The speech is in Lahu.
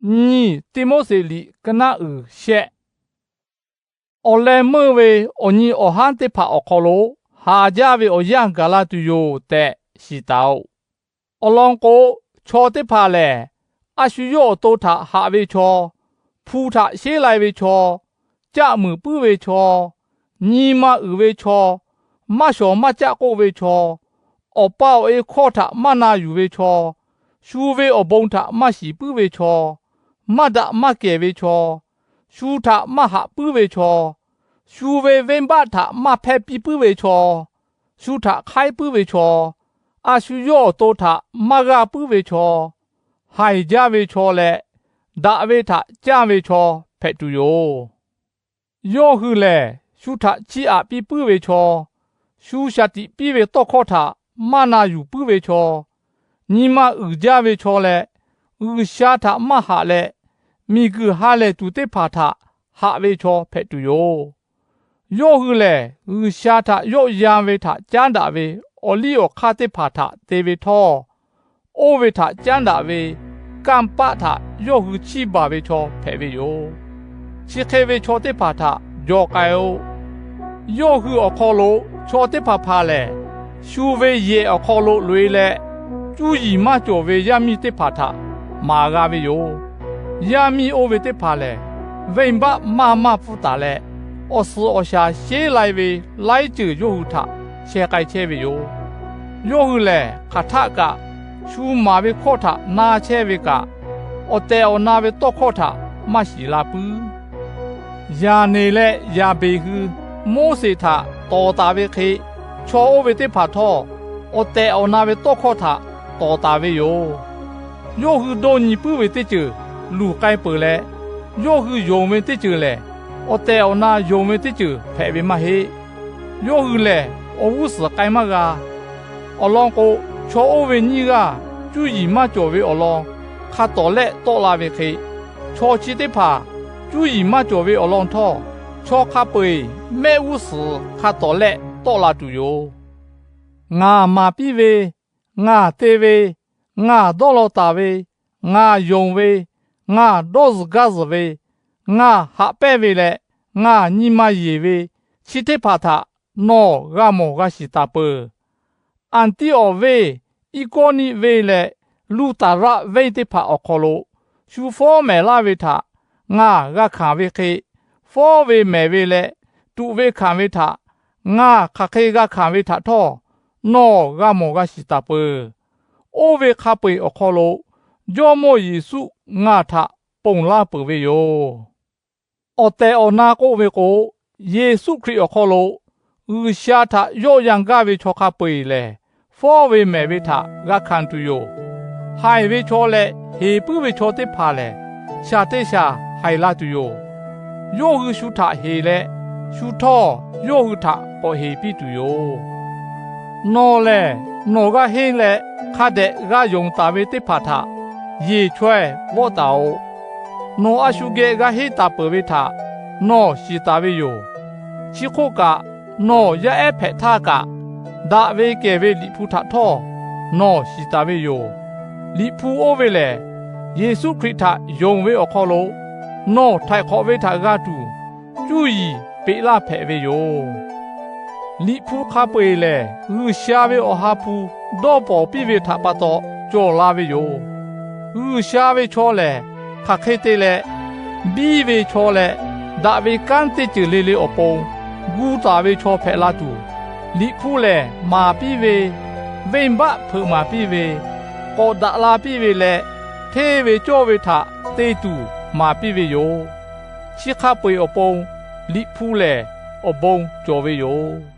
Nyiˇ Tiˆmoˉseˍ liꞈ ka naˆ uiˍ shehˆ. Awˬ leh meuˇ ve awˬ nyi awˬ haˉ teˇ hpaˍ awˬ hk'aw lo haˍ jaˇ ve awˬ yanˇ gaˬ la tuˬ yoˬ tehꞈ shiˍ taˍ-oꞈ. Awˬ lawn k'o, chaw teˇ hpaˍ lehˬ, a shu yawˇ awˬ to htaꞈ haꞈ ve chaw, hpu htaꞈ sheˉ lai ve chaw, caˆ muiˍ puiˉ ve chaw, nyi ma uiˍ ve chaw, maˇ shawˍ maˇ caˆ k'oˆ ve chaw, awˬ pa awˬ e hkawˇ htaꞈ maˇ na yuˬ ve chaw, shu ve awˬ bon htaꞈ maˇ shiˍ puiˉ ve chaw, maˇ daꞈ maˇ kehˬ ve chaw, shu htaꞈ maˇ haꞈ puiˉ ve chaw, shu ve venˇbaˆ htaꞈ maˇ hpehˇ piˇ puiˉ ve chaw, shu htaꞈ hk'aiˉ puiˉ ve chaw, a shu yawˇ awˬ to htaꞈ maˇ g'aˇ puiˉ ve chaw, haiˬ jaˇ ve chaw leh, daꞈ ve htaꞈ canˇ ve chaw hpehꞈ tuˬ yoˬ. Yawˇ hui lehˬ, shu htaꞈ chiˇ aꞈ piˇ puiˉ ve chaw, shu shaˍ tiꞈ piˇ ve tawˇ hkawˇ htaꞈ maˇ na yuˬ puiˉ ve chaw, nyi ma uiˍ jaˇ ve chaw leh, G'uiˬsha htaꞈ maˇ haꞈ leh, miˬguiˬ ha lehˬ tuˬ teˇ hpaˍ htaꞈ haꞈ ve chaw hpehꞈ tuˬ yoˬ. Yawˇ hui lehˬ, G'uiˬsha htaꞈ yawˆ yan ve htaꞈ caˉ daꞈ ve awˬ liˇ awˬ hk'aˇ teˇ hpaˍ htaꞈ te ve htawˇ, oˇ ve htaꞈ caˉ daꞈ ve kanˇ paˆ htaꞈ yawˇ hui chiˇ baˬ ve chaw hpehꞈ ve yoˬ. Chi hk'e ve chaw teˇ hpaˍ htaꞈ jawˬ k'ai-o. Yawˇ hui awˬ hk'aw lo chaw teˇ hpaˍ hpaˍ lehˬ, shu ve yehˬ awˬ hk'aw lo loꞈ-e leh, cuˇ yiˍ maˇ cawˬ ve yaˇ miˇ teˇ hpaˍ htaꞈ maˍ g'a ve yoˬ. Yaˇ miˇ oˇ ve teˇ hpaˍ lehˬ, venˇbaˆ maˇ maˇ pfuhˇ taˍ leh, awˬ suhˍ awˬ shaˍ sheˉ lai ve laiˉ ceuˬ yawˇ hui htaꞈ sheh k'ai chehˇ ve yoˬ. Yawˇ hui lehˬ, hk'aˬ htaˆ kaꞈ shu maˍ ve hkawˇ htaꞈ na chehˇ ve kaꞈ, awˬ tehˬ awˬ na ve tawˇ hkawˇ htaꞈ maˇ shiˍ la puiˉ. Yaˍneˍ leh Yaˍbeˍ hui Moˉseˍ htaꞈ tawˍ taˍ ve hk'e, chaw oˇ ve teˇ hpaˍ htawˇ, awˬ tehˬ awˬ na ve tawˇ hkawˇ htaꞈ tawˍ taˍ ve yoˬ. Yawˇ hui dawˇ nyi puiˉ ve teˇ ceuˬ luˬ k'ai peuˬ leh, yawˇ hui yonˍ ve teˇ ceuˬ lehˬ, awˬ tehˬ awˬ na yonˍ ve teˇ ceuˬ hpehꞈ ve maˇ heˆ. Yawˇ hui lehˬ, awˬ g'uˇ suhˍ k'ai maˇ g'a. Awˬ lawn k'o, chaw oˇ ve nyiˇ g'aˇ cuˇ yiˍ maˇ cawˬ ve awˬ lawn hk'a tawˍ lehˆ tawˆ la ve hk'e, chaw chi teˇ hpaˍ cuˇ yiˍ maˇ cawˬ ve awˬ lawn htawˇ, chaw hk'a peu-eˬ mehˆ g'uˇ suhˍ hk'a tawˍ lehˆ tawˆ la tuˬ yoˬ. Ngaˬ maˍ piˇ ve, ngaˬ te ve, ngaˬ dawˇ law taˍ ve, ngaˬ yonˍ ve, ngaˬ dawˇ zuhˬ gaˇ zuhˬ ve, ngaˬ haꞈ pehnˇ ve leh ngaˬ nyi ma yeˬ ve, chi teˇ hpaˍ htaꞈ nawˬ g'a mawˬ g'a shiˍ taˍ peuˬ. Anˍtiˆawˍ venˇ, Iˉkawˇniˆ venˇ leh Luˇtaˍraˆ venˇ teˇ hpaˍ awˬ hk'aw lo shu fawˉ mehˍ laˇ ve htaꞈ ngaˬ g'a hkanˍ ve hk'e, fawˉ ve mehˍ ve leh tuꞈ ve hkanˍ ve htaꞈ ngaˬ hk'aˬ hk'e g'a hkanˍ ve htaꞈ htawˇ, nawˬ g'a mawˬ g'a shiˍ taˍ peuˬ. Oˇ ve hk'a peu-eˬ awˬ hk'aw lo Jawˇmawˇ Yeˍsuˆ ngaˬ htaꞈ ponˬ laˇ peuˬ ve yoˬ. Awˬ tehˬ awˬ na k'oˆ ve k'o, Yeˍsuˆ Hkriꞈ awˬ hk'aw lo G'uiˬsha htaꞈ yawˆ yan gaˇ ve chaw hk'a peu-eˬ lehˬ, fawˉ ve mehˍ ve htaꞈ g'a hkanˍ tuˬ yoˬ. Haiˬ ve chaw leh heˍ puiˉ ve chaw teˇ hpaˍ lehˬ, shaˍ teˇ shaˍ haiˬ la tuˬ yoˬ. Yawˇ hui shu htaꞈ heˍ leh, shu htawˇ yawˇ hui htaꞈ k'awꞈ heˍ piˇ tuˬ yoˬ. Nawˬ lehˬ, nawˬ g'a henˇ leh hk'a dehꞈ g'a yonˍ taˍ ve teˇ hpaˍ htaꞈ yeˬ chaweh vawˆ taˍ-oꞈ. Nawˬ a shu geh g'a henˇ taˍ peuˬ ve htaꞈ nawˬ shiˍ taˍ ve yoˬ. Chi hk'oˆ kaꞈ, nawˬ yaˇ ehˉ hpehꞈ htaˇ kaꞈ, daꞈ ve kehˬ ve Liꞈ hpu htaꞈ htawˇ nawˬ shiˍ taˍ ve yoˬ. Liꞈ hpu oˇ ve lehˬ, Yeˍsuˆ Hkriꞈ htaꞈ yonˍ ve awˬ hk'aw lo nawˬ htaiˍ hk'awꞈ ve htaꞈ g'a tuˬ, cuˇ yiˍ peꞈ laˇ hpehꞈ ve yoˬ. Liꞈ hpu hk'a peu-eˬ lehˬ, G'uiˬsha ve Awˬ ha hpu dawˇ pawnˍ piˇ ve htaꞈ pa taw cawˬ la ve yoˬ. G'uiˬsha ve chaw lehˬ, hk'aˬ hk'e te leh, biˇ ve chaw leh daꞈ ve kanˉ teˇ ceuˬ le le awˬ pon gu taˍ ve chaw hpehꞈ la tuˬ, Liꞈ hpu lehˬ maˍ piˇ ve, venˇbaˆ hpeuꞈ maˍ piˇ ve, k'awꞈ daꞈ la piˇ ve leh, hteˇ ve cawˇ ve htaꞈ te tuˬ maˍ piˇ ve yoˬ. Chi hk'a peu-eˬ awˬ pon Liꞈ hpu lehˬ awˬ bon cawˬ ve yoˬ.